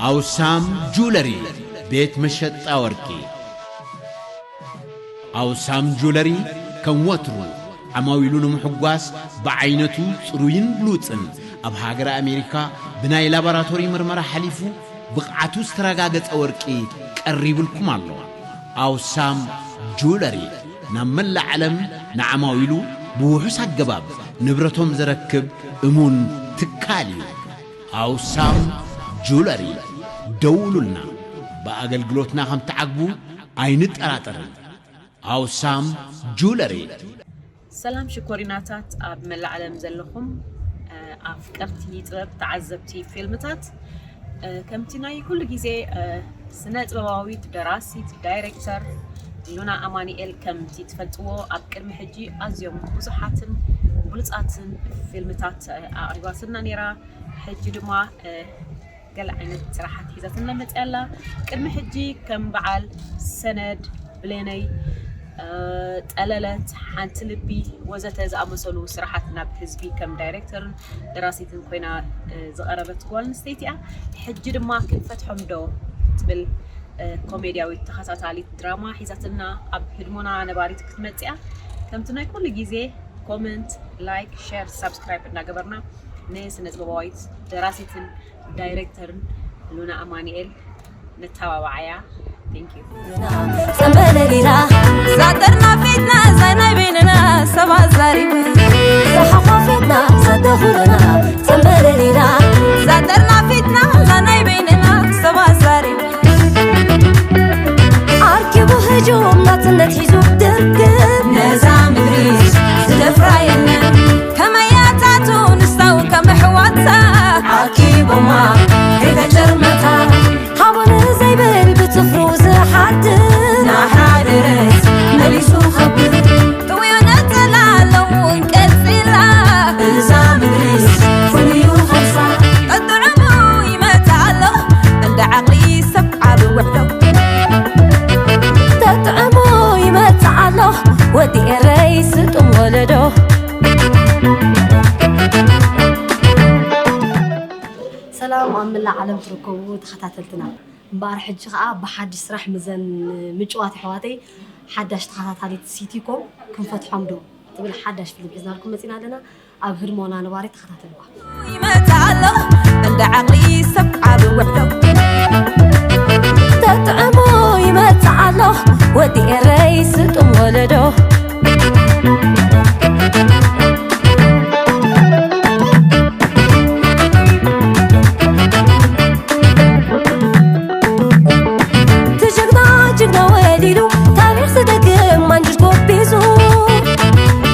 ኣውሳም ጁለሪ፣ ቤት መሸጣ ወርቂ። ኣውሳም ጁለሪ ከም ወትሩ ዓማዊሉ ንምሕጓስ ብዓይነቱ ጽሩይን ብሉጽን ኣብ ሃገረ ኣሜሪካ ብናይ ላቦራቶሪ ምርመራ ሓሊፉ ብቕዓቱ ዝተረጋገጸ ወርቂ ቀሪቡልኩም ኣሎ። ኣውሳም ጁለሪ ናብ መላእ ዓለም ንዓማዊሉ ብውሑስ ኣገባብ ንብረቶም ዘረክብ እሙን ትካል እዩ። ኣውሳም ጁለሪ፣ ደውሉልና። ብኣገልግሎትና ከም ትዓግቡ ኣይንጠራጠርን። ኣውሳም ጁለሪ። ሰላም ሽኮሪናታት ኣብ መላእ ዓለም ዘለኹም፣ እ፣ ኣፍቀርቲ ጥበብ፣ ተዓዘብቲ ፊልምታት፣ እ፣ ከምቲ ናይ ኩሉ ግዜ፣ እ፣ ስነ ጥበባዊት፣ ደራሲት፣ ዳይሬክተር ሉና ኣማኑኤል ከምቲ ትፈልጥዎ ኣብ ቅድሚ ሕጂ ኣዝዮም ብዙሓትን ብሉጻትን ፊልምታት፣ እ፣ ኣቕሪባትና ነይራ። ሕጂ ድማ፣ እ፣ ገለ ዓይነት ስራሓት ሒዛትና መፅያ ኣላ። ቅድሚ ሕጂ ከም በዓል ሰነድ፣ ብሌነይ፣ እ፣ ጠለለት፣ ሓንቲ ልቢ ወዘተ ዝኣመሰሉ ስራሓት ናብ ህዝቢ ከም ዳይሬክተርን ደራሲትን ኮይና፣ እ፣ ዝቐረበት ጓል ኣንስተይቲ እያ። ሕጂ ድማ ክንፈትሖም ዶ ትብል፣ እ፣ ኮሜድያዊት ተኸታታሊት ድራማ ሒዛትና ኣብ ህድሞና ነባሪት ክትመፅእ እያ። ከምቲ ናይ ኩሉ ግዜ ኮመንት፣ ላይክ፣ ሼር፣ ሳብስክራይብ እናገበርና ንስነ ጥበባዊት ደራሲትን ዳይሬክተርን ሉና ኣማኑኤል ነተባባዓያ። Thank you። ጸንበለሊና ዛጠርና ፊትና ዛናይ በይንና ሰባት ዛሪቡ ዝሓኾፊትና ዘተኹሉና ጸንበለሊና ዛጠርና ፊትና ዛናይ በይንና ሰባት ዛሪቡ ኣርኪቡ ህጁም ናጽነት ሒዙ ድርግም ነዛ ምድሪ ዝደፍራ የለን። ከመያታቱ ንሳው ከም ኣሕዋታ ኣኪቦማ ከይተጨርመታ ሃቡን ዘይብል ብጽፍሩ ዝሓድር ናሕራ ደረት መሊሱ ኸብር ጥውዮ ነጸላ ኣለዉ እንቀጽላ እዛ ምድርስ ፍሉዩ ኸርሳ ጠጥዕሙ ይመጽእ ኣሎ እንደ ዓቕሊ ሰብ ዓቢ ውዕሎ ተጥዕሙ ይመጽእ ኣሎ ወዲ ኤረይ ስጡም ወለዶ። ሰላም ኣብ መላእ ዓለም ትርከቡ ተኸታተልትና። እምበኣር ሕጂ ኸኣ ብሓድሽ ስራሕ ምዘን ምጭዋት ኣሕዋተይ ሓዳሽ ተኸታታሊት ሲቲኮም ክንፈትሖም ዶ ትብል ሓዳሽ ፊልም ሒዝናልኩም መጺና ኣለና። ኣብ ህድሞና ነባሪ ተኸታተልዋ። ይመጽእ ኣሎ እንደ ዓቕሊ ሰብ ዓቢ ውዕሎ ተጥዕሙ ይመጽእ ኣሎ ወዲ ኤረይ ስጡም ወለዶ። ትጅግና ጅግና ወሊዱ ታሪኽ ዝደግም ማንጅት ጎቢዙ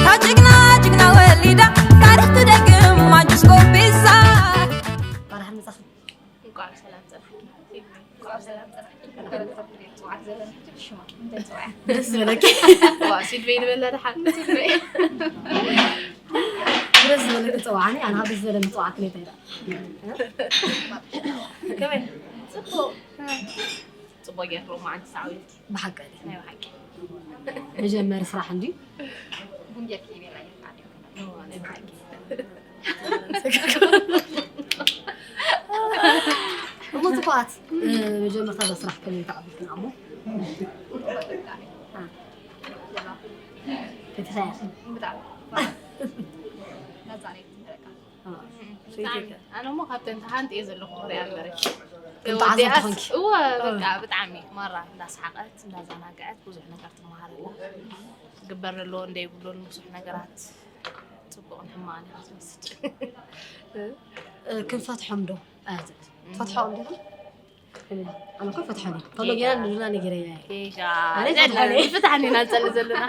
ታጅግና ጅግና ወሊዳ ታሪኽ ትደግም ማንጅት ጎቢዛ። እንኳዕ ሰላም ጸናሕኪ። እንኳዕ ሰላም ጸናሕኪ። ሽማ እንታይ ጽዋዕ? ደስ ዝበለኪ። ዋ፣ ሲድበይ ንበላ ደሓን። ደስ ዝበለኪ ጽዋዕኒ፣ ኣነ ደስ ዝበለኒ ጽዋዕኪ ነይ ተይዳ። ከመይ? ጽቡቕ። ጽቡቕ ጌርኩም መዓልቲ ሳዕቤት። ብሓቂ ድዩ? ናይ ብሓቂ። መጀመሪ ስራሕ እንድዩ? ቡን ጌርኪ ይበላ እየ። እሞ ትኩኣት፣ እ፣ መጀመርታ እዛ ስራሕ ከመይ ተቐቢልክና እሞ? አ። ፈቲኻያ? ብጣዕሚ። ናጻ ናይ ትምህረካ። አ። ብጣዕሚ። ኣነ እሞ ካብተን ተሃንጥየ ዘለኹ ክሪኣ እምበረ። ከም ተዓዘብቲ ተወዲኣስ፣ ኮንኪ። እወ፣ አ። በቃ ብጣዕሚ ማራ እንዳሰሓቐት፣ እንዳዘናግዐት ብዙሕ ነገር ትመሃር ኣላ። ክግበር ዘለዎ እንደይብሉን ብዙሕ ነገራት ጽቡቕን ሕማቕን ኢኻ ትወስድ። እ፣ ክንፈትሖም ዶ? ኣያት፣ ትፈትሖም ዲኹም? ኣነ እኮ ፈትሖም እየ። ከሎ ጌጋ። ጌና ንሉና ነጊረያ እየ። ጌጋ። ኣነ ዘላ፣ ፈትሖም እየ። ፍትሓ እንዲና ንጸሊ ዘለና።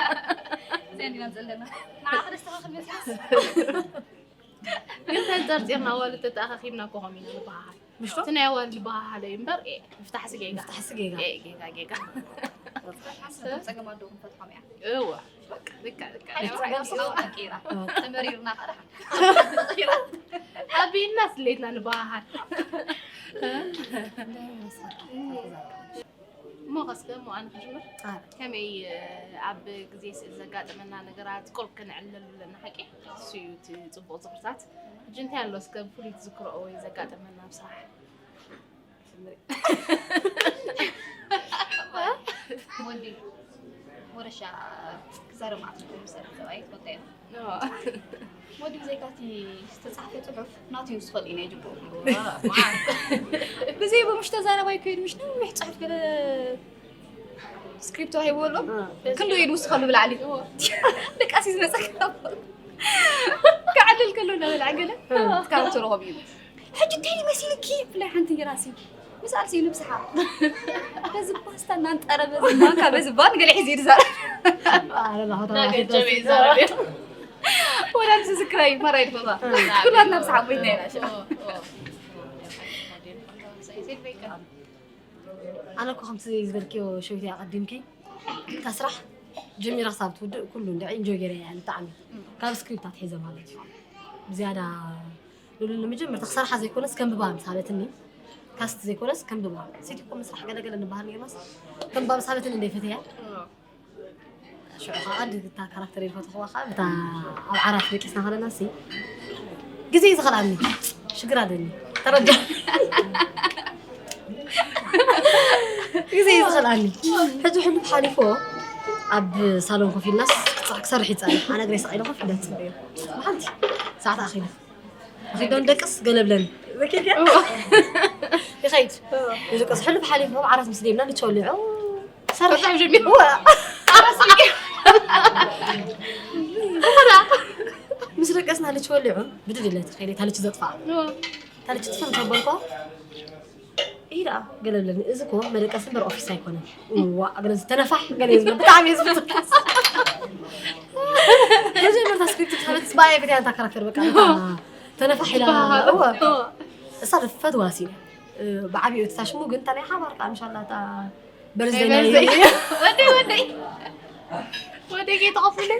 እዚኣ እንዲና ንጸሊ ዘለና። ንዓ ክነስተኻኽል መሲሉስ። ግን ተንጸርጺርና ዋሉ ተተኣኻኺብና እኮ ኸም ኢና ንበሃሃል። ምሽቶ? እቲ ናይ ኣዋልድ በሃሃለ እዩ እምበር፣ ኤ፣ ምፍታሕሲ ጌጋ። ምፍታሕሲ ጌጋ። ኤ፣ ጌጋ፣ ጌጋ። ሓንሳብ ጸገም ኣለዎ ክንፈትሖም እያ። እወ። በቃ፣ ልክዕ፣ ልክዕ። ሓንቲ ጸገም ስለ ተቀይራ። እወ። ተመሪርና ከኣ ደሓን። ተቀይራ። ኣቢና ስሌትና ንበሃሃል። እሞ ከስከ፣ እሞ ኣነ ክጅምር? ኣረ። ከመይ፣ ኣብ ግዜ ስእሊ ዘጋጠመና ነገራት ቁሩብ ከነዕልለሉ ኣለና፣ ሓቂ? እሱ እዩ እቲ ጽቡቕ ዝኽርታት። ሕጂ እንታይ ኣሎ እስከ ብፍሉይ ትዝክርኦ ወይ ዘጋጠመና ኣብ ስራሕ? ሞዲ ወረሻ ክዛረብ ማለት ነው። ሰብ ሰብኣይ ትፈቶ እያ። ሞዲ ብዘይካቲ ዝተጻሕፈ ጽሑፍ ናቱ እዩ ዝኸል ኢና ይጅቦ። ብዘይ ብምሽ ተዛረባይ ከይድ ምሽ ነዊሕ ጽሑፍ ገለ ስክሪፕቶ ሂብዎ ኣሎ። ክንዱ እዩ ንውስኸሉ ብላዕሊ። ደቃሲ ዝመጸካ ክዓልል ከሎ እናበልዓ ገለ ካራክተሩ ከምኡ እዩ። ሕጂ እንታይ መሲልኪ ብላይ ሓንቲ ራሲ ምስኣል ሲሉ ብስሓ በዚ ፓስታ እናንጠረ በዚ ማንካ በዚ ባን ገለ ሒዙ ይዛረብ። ኣረ ናሆታ ናገጨበ ይዛረብ እዩ። ወላ ንሱ ዝክራይ መራይ ድፈባ ኩላትና ብስሓ ኮይና ኢና። ኣነ እኮ ከምቲ ዝበልክዮ ሸዊት ኣቐዲምኪ እታ ስራሕ ጀሚራ ክሳብ ትውድእ ኩሉ እንደ ኢንጆይ ገይረ እያ ብጣዕሚ ካብ ስክሪፕት ኣትሒዘ ማለት እዩ። ብዝያዳ ሉሉ ንመጀመርታ ክሰርሓ ዘይኮነስ ከንብባ ምስ ሃበትኒ ካስት ዘይኮነስ ከንብባ ሲቲ እኮ ምስራሕ ገለገለ ንበሃል ነርናስ ከንብባ ምስ ሃበትኒ እንደይፈተያ ሽዑ ከዓ እታ ካራክተር ዝፈተኽዋ ከዓ እታ ኣብ ዓራት ደቂስና ከለና ሲ ግዜ እዩ ዝኸልኣኒ ሽግር ኣለኒ ተረዳ ግዜ እዩ ዝኸልኣኒ ሕጂ ሕሉፍ ሓሊፎ ኣብ ሳሎን ኮፍ ኢልናስ ክሰርሕ ይፀንሕ ኣነ ግሬ ሰቂለ ኮፍ ኢለ ትፅበዮ ብሓንቲ ሰዓት ኣኺሉ ኺዶ ንደቅስ ገለብለን ይኸይድ ንደቅስ ሕሉፍ ሓሊፎ ዓራት ምስ ደምና ንቸወሊዑ ሰርሕ ጀሚሩ ምስ ደቀስና ልች ወሊዑ ብድድ ኢለ ተኸይደ ታልች ዘጥፋ ታልች ጥፍም ተበልኳ ይዳ ገለለኒ እዚ ኮ መደቀስ እምበር ኦፊስ ኣይኮነን ዋ ገለ ዝተነፋሕ ገለ ዝብል ብጣዕሚ ዝብል መጀመርታ ስክሪፕት ተበትስ ባየ ብትያ እንታ ካራክተር በቃ ተነፋሕ ኢላ እሳ ፈትዋ ሲነ ብዓብዩ እቲ ሽሙ ግን እንታይ ሓባር ከዓ ምሻላ በርዝደይ ናይ ወደይ ወደይ ወደይ ከይተቐፍለይ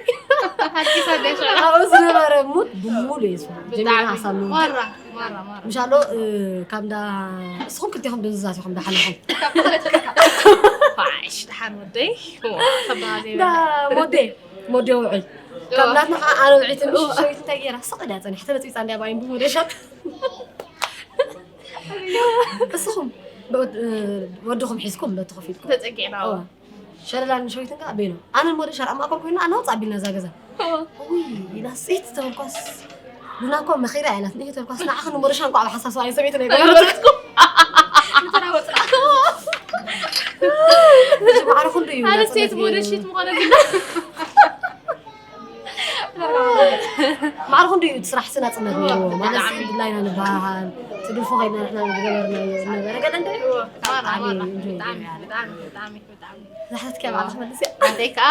ሓቂሳ ደሽ ኣብኡ ዝነበረ ሙድ ብሙሉ እዩ ዝፈ ጀሚራ ሓሳብ ሙድ ማራ ማራ ማራ ምሻሎ እ፣ ካብ እንዳ እስኹም ክልቴኹም ድንዝዛት ኢኹም ዳሓለኹም ፋሽ ደሓን ወደይ ከበሃዘ እንዳ ሞዴ ሞዴ ውዑይ ካብ ናትና ከዓ ኣነ ውዒት ምሽ ሸዊት እንታይ ገይራ ስቕ ኢላ ፀኒሕ ተበፂፃ እንዲያ ባይን ብሞዴ ሻት እስኹም ወድኹም ሒዝኩም በቲ ኮፍ ኢልኩም ተፀጊዕና ሸለላን ሸዊትን ከዓ ቤኖ ኣነ ሞደ ሻር ኣብ ማእከል ኮይና ኣናውፅ ኣቢልና እዛ ገዛ ውይ ኢላ ስኢት ተበልኳስ ሉና እኮ መኺራ ኢላት ንሄ ተልኳስ ንዓኸ ንሞደሻ እንኳ ኣብ ሓሳብ ሰብኣይ ሰበይት ናይ ገበረትኩም ማዕረ ኩሉ እዩ ኣነስተይቲ ሞደሽት ምኾነ ግና ማዕረ ክንዱ እዩ እቲ ስራሕ ስናፅነት ነይርዎ ማለት ድላይና ንበሃል ትድርፎ ከይድና ንሕና ዝገበርናዮ ዝነበረ ገለ እንደ ብጣዕሚ እንጆይ ገይረ ኣነ። ብጣዕሚ ብጣዕሚ ብጣዕሚ ብጣዕሚ ዝሓተትኪያ ባዕልኺ መልስያ ኣተይ ከዓ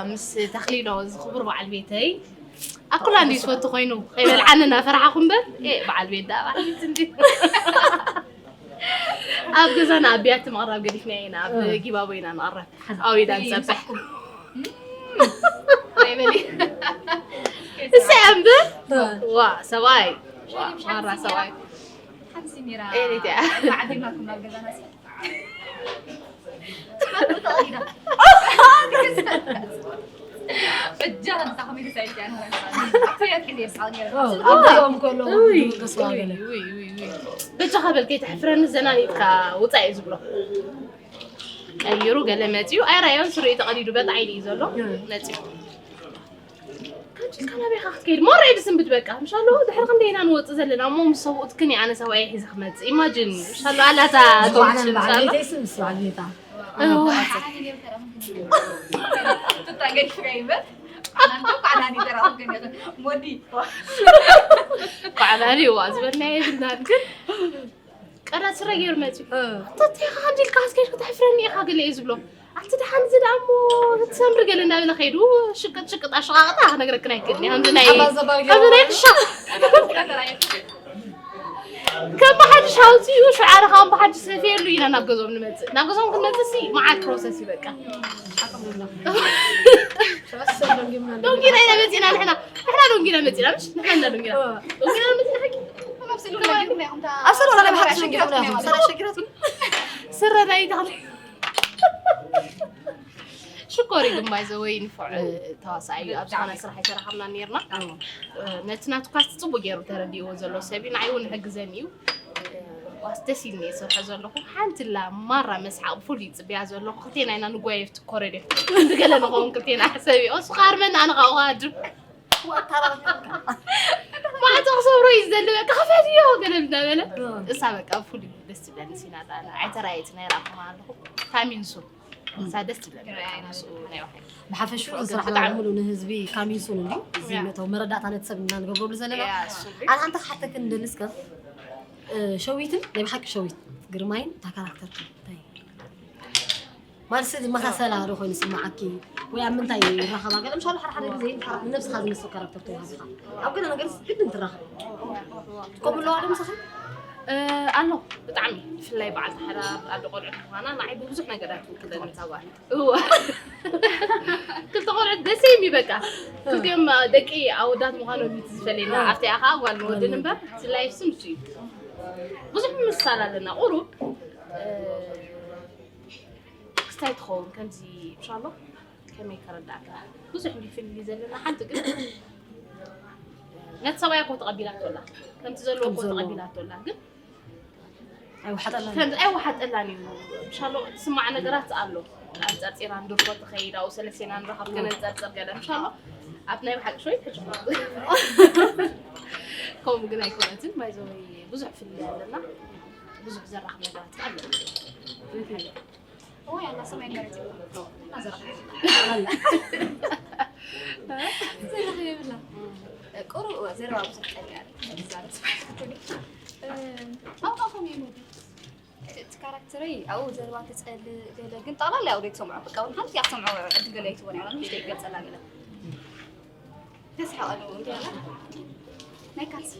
ምስ ተኽሊሎ እዚ ክቡር በዓል ቤተይ ኣኩላ እንዲ ዝፈቱ ኮይኑ ከይበልዓኒ እናፈርሓኹ እምበር በዓል ቤት ዳ በዓል ቤት እንዲ ኣብ ገዛና ኣብ ቢያቲ ምቕራብ ገዲፍና ኢና ኣብ ጊባቦ ኢና ንቐረብ ኣዊዳ ንፀብሕ እሰይ እምበር ዋ ሰብኣይ ማራ ሰብኣይ ኤሊት እያ በጃኻ በል ከይተሕፍረኒ ዘናኒትካ ውፃእ እዩ ዝብሎ ቀይሩ ገለ መፂኡ ኣይራዮን ስሪኡ ተቐዲዱ በጣ ኢሉ እዩ ዘሎ መፂኡ ካንቺልካ ናበይ ኢኻ ክትከይድ ማራ ኢድ ስንብት በቃ ምሻሎ ድሕሪ ክንደይ ኢና ንወፅእ ዘለና እሞ ምስ ሰብኡትክን እየ ኣነ ሰብኣየ ሒዘ ክመፅእ ኢማጅን ምሻሎ ኣላታ ሞዲ ቋዕላሊ ዋ ዝበልና የብልናን ግን ቀዳድ ስረ ገይሩ መፂኡ ተተኻ እንዲልካ ኣስኬድ ከተሕፍረኒ ኢኻ ገለ እዩ ዝብሎ ኣቲ ደሓን እዚ ደኣ እሞ ክትሰምሪ ገለ እንዳበለ ከይዱ ሽቅጥ ሽቅጥ ኣሸቃቅጣ ክነግረክን ኣይክእልን እየ ከምዚ ናይ ከምዚ ናይ ክሻ ከም ብሓድሽ ኣውፅኡ ሽዓረ ከዓ ብሓድሽ ሰፍየሉ ኢና ናብ ገዝኦም ንመፅእ ናብ ገዝኦም ክንመፅእ ሲ መዓት ፕሮሰስ እዩ በቃ ዶንጊና ኢና መፂና ንሕና ንሕና ዶንጊና መፂና ምሽ ንሕና እንዳ ዶንጊና ዶንጊና መፂና ሕጂ ኣሰሎ ናይ ብሓቂ ሸጊሩ ናይ ሰራ ሸጊራት ስረ ናይ ተኽሊ ሽኮር ግን ባይ ዘ ወይ ንፉዕ ተዋሳኣይ እዩ ኣብ ዝኾነ ስራሕ ኣይሰራሓምና ነርና ነቲ ናቱ ካስቲ ፅቡቅ ገይሩ ተረዲእዎ ዘሎ ሰብ እዩ ንዓይ እውን ሕግዘን እዩ ዋስ ደስ ኢልኒ እየ ዝሰርሖ ዘለኹ። ሓንቲ ላ ማራ መስሓቕ ብፍሉይ ይጽብያ ዘለኹ። ክልቴና ኢና ንጓየፍ ትኮረድ እዮም። ንገለ ንኸውን ክልቴና ሕሰብ እዩ። እሱ ኻርመን ኣነ ኻኡ ኻድም። ማዕጾ ክሰብሮ እዩ ዝደሊ፣ በቃ ክፈትዮ ገለ እንዳበለ። እሳ በቃ ብፍሉይ ደስ ትብለኒ ሲና ዳና። ኣይተራየት ናይ ራኹማ ኣለኹ። ታሚንሱ። እሳ ደስ ትብለኒ በቃ ምስኡ ናይ ባሕሪ። ብሓፈሽኡ ፍቕሪ ስራሕ ብጣዕሚ። ሙሉ ንህዝቢ ካሚንሱን እንዲ እዚ ያ። መተው መረዳእታ ነቲ ሰብ እና ንገብረሉ ዘለና። ያ፣ እሱ ግን። ኣነ ሓንቲ ክሓተክን እንደልስከ፣ እ፣ ሸዊትን ናይ ብሓቂ ሸዊት ግርማይን እታ ካራክተር እንታይ? ማለት ዝመሳሰላ ዶ ኮይኑ ስምዓኪ? ወይ ኣብ ምንታይ ይራኸባ? ገለ ምሻሉ ሓደ ሓደ ግዜ ንነብስኻ ዝመስል ካራክተር ተዋሂብካ። ኣብ ገለ ነገርስ ግድን ትራኸብ። ከምኡ ኣለዋ ዶ ምሳኻ? እ፣ ኣሎ። ብጣዕሚ። ብፍላይ በዓልቲ ሓዳር፣ ኣደ ቆልዑት ምዃና ንዓይ ብብዙሕ ነገራት ትውክለኒ እታ ጓል። እወ። ክልተ ቆልዑት ደስ ይሚ በቃ። ክልቲኦም ደቂ ኣወዳት ምዃኖም እዩ ዝፈለየና። ኣብቲ ኣኻ ጓል ንወድን እምበር፣ እቲ ላይፍ ስም እሱ እዩ። ብዙሕ ምምስሳል ኣለና። ቁሩብ፣ እ፣ ክስታይ ትኸውን ከምዚ፣ ኢንሻላህ፣ ከመይ ከረዳእካ? ብዙሕ እንዲ ፍልልይ ዘለና ሓንቲ ግን ነቲ ሰብኣያ እኮ ተቐቢላቶ ኣላ። ከምቲ ዘለዎ እኮ ተቐቢላቶ ኣላ። ግን ኣይወሓጠላን። ከምዚ ኣይወሓጠላን እዩ። ኢንሻላህ ትስማዕ ነገራት ኣሎ። ኣንጸርጺራ ንድርኮ ትኸይድ፣ ኣብኡ ሰለስቴና ንራኸብ ከነንጸርጽር ገለ። ኢንሻላህ ኣብ ናይ ብሓቂ ሸዊት ሕጂ እኳ ከምኡ ግን ኣይኮነትን። ባይዘወይ ብዙሕ ፍልልይ ኣለና። ብዙሕ ዘራኽብ ነገራት ከኣ ኣለና። እዋይ ኣላ ሰማይ መሬት እዩ። እና ዘረባ የብላ። ዘረባ የብላ። ቁሩብ እወ፣ ዘረባ ብዙሕ ጠልያ። ትዛረብ ሰማይ ክትብል። እ፣ ኣው፣ ኣው፣ ከምኡ እዩ ሞዲ። እቲ ካራክተረይ ኣብኡ ዘረባ ትጸልእ ገለ፣ ግን ጠቕላላ ኣብኡ ዘይትሰምዖ። በቃ፣ እውን ሓንቲ እያ ትሰምዖ፣ ዕድል ገለ ኣይትህቦን እያ። ንእሽተይ ይገልጸላ ገለ። ተስሓቐሉ እንታይ ኣላ? ናይ ካልሲ።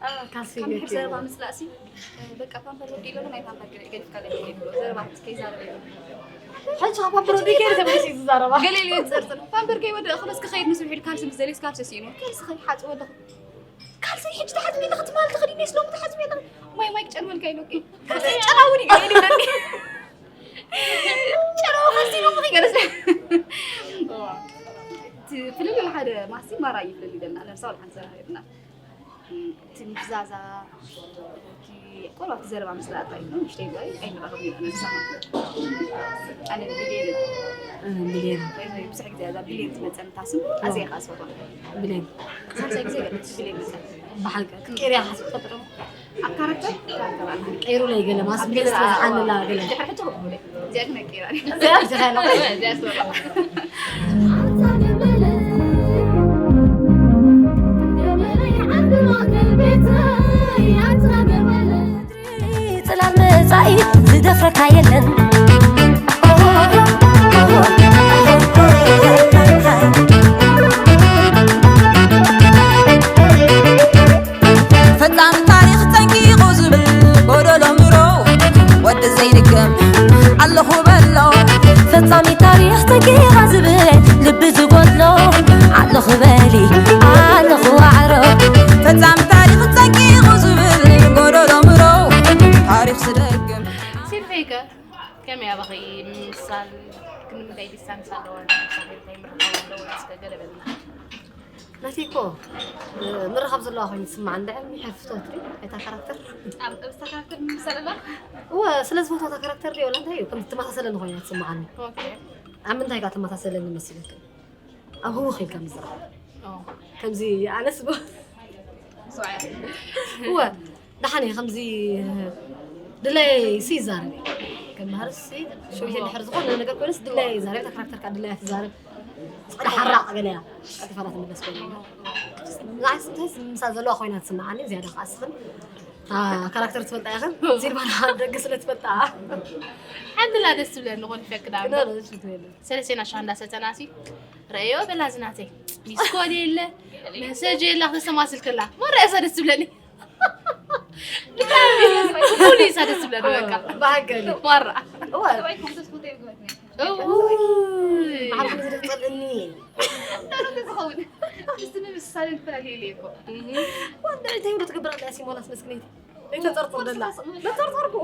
አ፣ ካልሲ ካብ ምሕር ገይሩ። ዘረባ ምጽላእሲ፣ እ፣ በቃ ፓምፐር ወዲእሎ ናይ ፓምፐር ገለ ገዲፍካ ለይ ይብሎ። ዘረባ ከይዛረብ ይብሎ። ሕጂ ካብ ፓምፐር ወዲእ ከይደ ተመሊሱ እዩ ዝዛረባ። ገለ ኢሉ ይጸርጽር። ፓምፐር ከይወደእ ክለስ ክኸይድ ምስ ውሒድ ካልሲ ምስ ደልየስ ካልሲ ስኢኑ። ካልሲ ከይሓጽበ ኣለኹ። ካልሲ ሕጂ ተሓጽቢ ኣለኺ ትማል ተኸዲነ ስሎም ተሓጽቢ ኣለኺ። ማይ ማይ ክጨልመልካ ኢሉ። ካልሲ ጨላውን እዩ ገለ ይብለኒ። ጨላው ካልሲ ኢሉ ምኺ ገለስ። እቲ ፍልልይ ሓደ ማሲ ማራ እዩ ፍልልይ ደልና። ለምሳሌ ሓንቲ ዘረባ ይብልና። እቲ ምፍዛዛ፣ እቲ ቆልዓ እቲ ዘረባ ምስ ለኣጣ እዩ፣ ንእሽተይ ጓል ኣይንራኸብን ኢና ንሳኻ። ኣነ ብሌን፣ ኣነ ብሌን። ወይ ብዙሕ ግዜ እዛ ብሌን ትመፀኒ እታ ስም፣ ኣዝየ ከዓ ዝፈትዋ። ብሌን። ሳልሳይ ግዜ ገለ እቲ ብሌን መፀኒ። ብሓቂ፣ ክትቀይርያ ሓሲብካ ትፈልጢ ዶ? ኣብ ካራክተር፣ ካራክተር ኣላ። ቀይሩለይ ገለ፣ ማስ ኣብ ብሌን ገለ፣ ስለዝሓንላ ገለ። ድሕሪ ሕጂ ክብሉ፣ እዚኣ ግን ኣይቀይራን እየ። እዚኣ ብቻ እዚኣ ትበልዕ። ጽላል መጻኢ ዝደፍረካ የለን። ፈጻሚ ታሪኽ ጸንቂቑ ዝብል ጎደሎ ምሮ ወዲ ዘይድገም ኣለኹ በሎ። ፈጻሚ ታሪኽ ጸንቂቓ ዝብል ልቢ ዝጎድሎ ኣለኹ በሊ ኣለኹ ዋዕሮ። ፈጻሚ ታሪኽ ጸንቂቑ ዝብል ጎደሎ ምሮ ታሪኽ ዝደግም። ሲልፌከ ከመይ ኣባኺ ምምሳል ክንምንታይ ዲስታንስ ኣለዋ? እንታይ ምርኻብ ኣለዋ? እስከ ገለ በልና። ናተይ እኮ፣ እ፣ ምርኻብ ዘለዋ ኮይኑ ትስምዓኒ። እንድዒ፣ ምሕር ፍቶት ድዩ? እታ ካራክተር። ኣብ፣ ኣብታ ካራክተር ምምሳል ኣላ? እወ፣ ስለ ዝፈትዋ እታ ካራክተር ድዩ? ወላ እንታይ እዩ? ከም ትመሳሰለኒ ኮይና ትስምዓኒ። ኦኬ። ኣብ ምንታይ ከ ትመሳሰለኒ መሲልክን? ኣብ ህውኽ ኢልካ ምዝራብ። ኦ። ከምዚ ኣነስ ብ-፣ እወ፣ ደሓን እየ፣ ከምዚ ድላየይ ሲ ይዛረብ እየ። ከም ባህርስ ሲ፣ ሸዊት እንድሕር ዝኾነ ነገር ኮይነስ ድላየይ ይዛረብ፣ እታ ካራክተር ከኣ ድላያ ትዛረብ። ጸዳ ሓራቕ ገለ እያ፣ ቀልጢፋ ትምለስ ኮይና። ንዓይ ስንተይ ምሳ ዘለዋ ኮይና ትስምዓኒ፣ ዝያዳ ከኣ ስኽን። አ፣ ካራክተር ትፈልጣ ኢኽን? ሲልቫና ደገ ስለ ትፈልጣ። ሓንቲ ላ ደስ ትብለኒ፣ ኮን ኢፈክዳ። ግን ደስ ትብለኒ። ሰለስቴና ሻንዳ ሰተናሲ፣ ረእዮ በላ ዝናተይ። ሚስኮል የለ፣ መሰጅ የለ፣ ክተስተማስል ከላ። ማራ እያ ደስ ትብለኒ። ብጣዕሚ፣ ብፍሉይ እያ ደስ ትብለኒ፣ በቃ። ብሓቂ። ማራ። እዋ። እውይ። ብሓቂ ዝደጸልኒ። እንታይ ዝኸውን? እስቲ ምምሳልን ፈላለየ እኮ። እህ። ወንድ እንታይ ብሎ ትገብር ኣላ ሲሞናስ መስክነይቲ? ዘይተጸርጽር ደላ። ተጸርጸርኩ።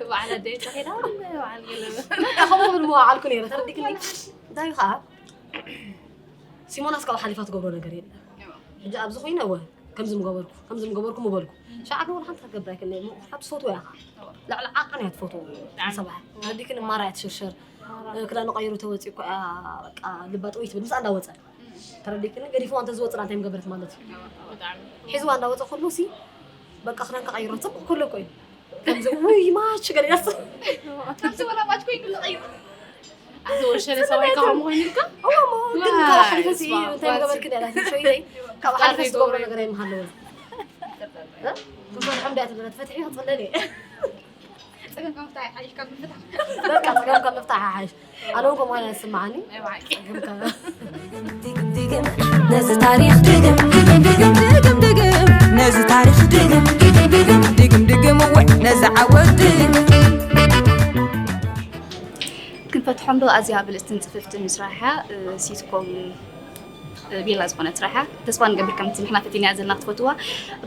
በዓል ኣደይ ተኸይዳ፣ በዓል ገለ። በቃ ከምኡ ብል መዋዓልኩ ነይረ፣ ተረዲክኒ? እንታይ ከዓ? ሲሞናስ ካብኡ ሓሊፋ ትገብሮ ነገር የለን። ሕጂ ኣብዚ ኮይነ፣ እወ፣ ከምዚ ምገበርኩ ከምዚ ምገበርኩ ምበልኩ። ሸዓ ግን ሓንቲ ክትገብር ኣይክእልን። ምኽንያቱ ትፈትዎ እያ። ልዕሊ ዓቕን እያ ትፈትዎ። ሰብኣይ ኣዲክን ማራ እያ ትሽርሸር። ክዳኑ ቀይሩ ተወፂኡ እኮ እያ። በቃ ልባ ጥውይ ትብል ምስኣ እንዳወፀ ተረዲክኒ። ገዲፍዋ እንተዝወፅና እንታይ ምገበረት ማለት እዩ። ሒዝዋ እንዳወፀ ከሎ ሲ በቃ ክዳንካ ቀይሮ ፅቡቅ ከሎ እኮ እዩ። ከምዚ ውይ ማች ገለ ኢላስ። ከምዚ ወላ ማች ኮይኑ ዝቐይር። ኣዝወሸለ ሰብኣይ ካብ ምኾይኑ ኢልካ እሞ ግን ካብ ሓሊፈ ሲ እንታይ ምገበርክን እያ ላቲ ሸይለይ። ካብ ሓሊፈ ዝገብሮ ነገር ኣይምሃለውን። ክፈትሖም ድያ ትብለ ትፈትሒ ክፅለል እየ። ፀገምካ ምፍታሕ ይሓይሽ ካብ ምፍታሕ። በቃ ፀገምካ ምፍታሕ ይሓይሽ። ኣነ እውን ከምኡ ዓይነት ይስምዓኒ። ናይ ብሓቂ። ፀገምካ ድግም ድግም ነዚ ታሪኽ ድግም ድግም ድግም ድግም ድግም ነዚ ታሪኽ ድግም ድግም ድግም ድግም ድግም እወ ነዚ ዓወት ድግም ክንፈትሖም ዶ ኣዝያ ብልጽትን ጽፍፍትን ስራሕ እያ። ሲትኮም ቤላ ዝኾነት ስራሕ እያ። ተስፋ ንገብር ከምቲ ንሕና ፈቲናያ ዘለና ክትፈትዋ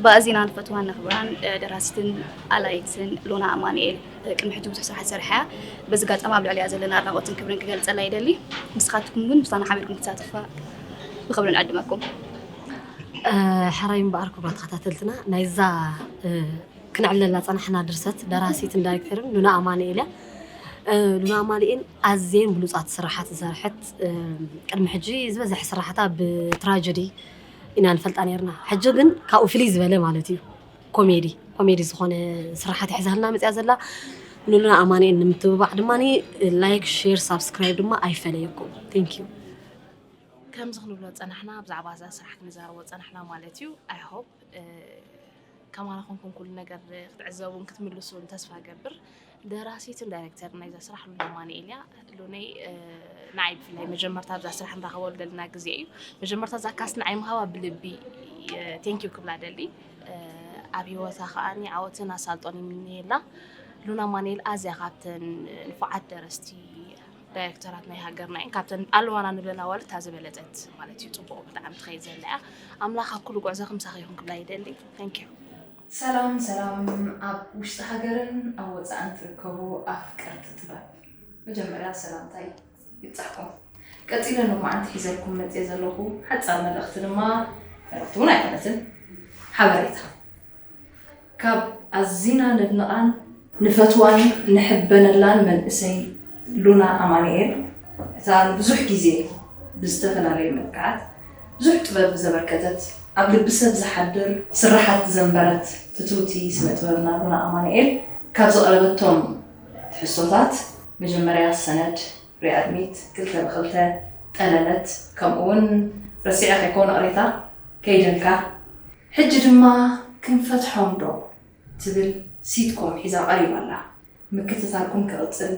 ብኣዚና ንፈትዋን ነኽብራን ደራሲትን ኣላይትን ሉና ኣማኑኤል ቅድሚ ሕጂ ብዙሕ ስራሕ ዝሰርሓ እያ። በዚ ኣጋጣሚ ኣብ ልዕሊኣ ዘለና ኣድናቖትን ክብርን ክገልጸላ ይደሊ። ንስኻትኩም እውን ምሳና ሓቢርኩም ክትሳተፋ ብኽብሪ ንዕድመኩም። ሕራይ እምበኣር ክቡራት ተኸታተልትና ናይዛ ክነዕልለላ ጸናሕና ድርሰት ደራሲትን ዳይሬክተርን ሉና ኣማኑኤል እያ። ሉና ኣማኑኤል ኣዝየን ብሉጻት ስራሓት ዝሰርሐት ቅድሚ ሕጂ ዝበዝሕ ስራሕታ ብትራጀዲ ኢና ንፈልጣ ነርና። ሕጂ ግን ካብኡ ፍልይ ዝበለ ማለት እዩ ኮሜዲ ኮሜዲ ዝኾነ ስራሓት ሒዛልና መፅያ ዘላ ንሉና ኣማኑኤል ንምትብባዕ ድማ ላይክ ሼር ሳብስክራይብ ድማ ኣይፈለየኩም። Thank you። ከምዚ ክንብሎ ጸናሕና ብዛዕባ እዛ ስራሕ ክንዛረቦ ጸናሕና ማለት እዩ። I hope ከማና ኮንኩም ኩሉ ነገር ክትዕዘቡን ክትምልሱን ተስፋ ገብር። ደራሲትን ዳይሬክተር ናይዛ ስራሕ ሉና ኣማኑኤል እያ። ሉነይ ንዓይ ብፍላይ መጀመርታ ኣብዛ ስራሕ ንራኸበሉ ዘለና ግዜ እዩ። መጀመርታ እዛ ካስት ንዓይ ምሃባ ብልቢ ቴንኪዩ ክብላ ደሊ። ኣብ ህይወታ ከዓኒ ዓወትን ኣሳልጦን ይምነየላ። ሉና ኣማኑኤል ኣዝያ ካብተን ንፉዓት ደረስቲ ዳይሬክተራት ናይ ሃገርና እየን ካብተን ኣለዋና ንብለን ኣዋልድ እታ ዝበለፀት ማለት እዩ። ፅቡቅ ብጣዕሚ ትኸይድ ዘላ እያ። ኣምላኽ ኣብ ኩሉ ጉዕዞ ክምሳኺ ይኹን ክብላ ይደሊ። Thank you። ሰላም ሰላም ኣብ ውሽጢ ሃገርን ኣብ ወፃእን ትርከቡ ኣፍቀርቲ ጥበብ መጀመርያ ሰላምታይ ይብፃሕኩም። ቀፂለ ሎማዓንቲ ሒዘልኩም መፅየ ዘለኹ ሓፃር መልእኽቲ ድማ መልእኽቲ እውን ኣይኮነትን ሓበሬታ ካብ ኣዚና ነድንቓን ንፈትዋን ንሕበነላን መንእሰይ ሉና ኣማኑኤል እታ ንብዙሕ ግዜ ብዝተፈላለዩ መልክዓት ብዙሕ ጥበብ ዘበርከተት ኣብ ልቢ ሰብ ዝሓድር ስርሓት ዘንበረት ፍትውቲ ስነ ጥበብና ሉና ኣማኑኤል ካብ ዘቕረበቶም ትሕዝቶታት መጀመርያ ሰነድ ሪኣድሚት ክልተ ብክልተ ጠለለት ከምኡ እውን ረሲዐ ከይኮን እቕሬታ ከይደልካ ሕጂ ድማ ክንፈትሖም ዶ ትብል ሲትኮም ሒዛ ቀሪባ ኣላ። ምክትታልኩም ክቕጽል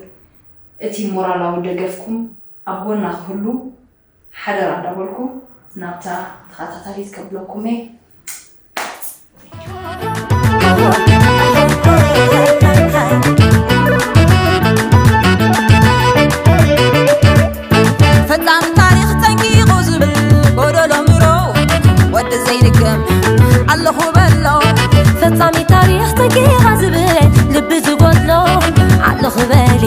እቲ ሞራላዊ ደገፍኩም ኣብ ጎና ክህሉ ሓደራ እንዳበልኩ ናብታ ተኸታታሊት ከብለኩም እየ። ፈጻሚ ታሪኽ ጠንቂቑ ዝብል ጎደሎ ምሮ ወዲ ዘይድገም ኣለኹ በሎ። ፈጻሚ ታሪኽ ጠንቂቓ ዝብል ልቢ ዝጎድሎ ኣለኹ በሊ።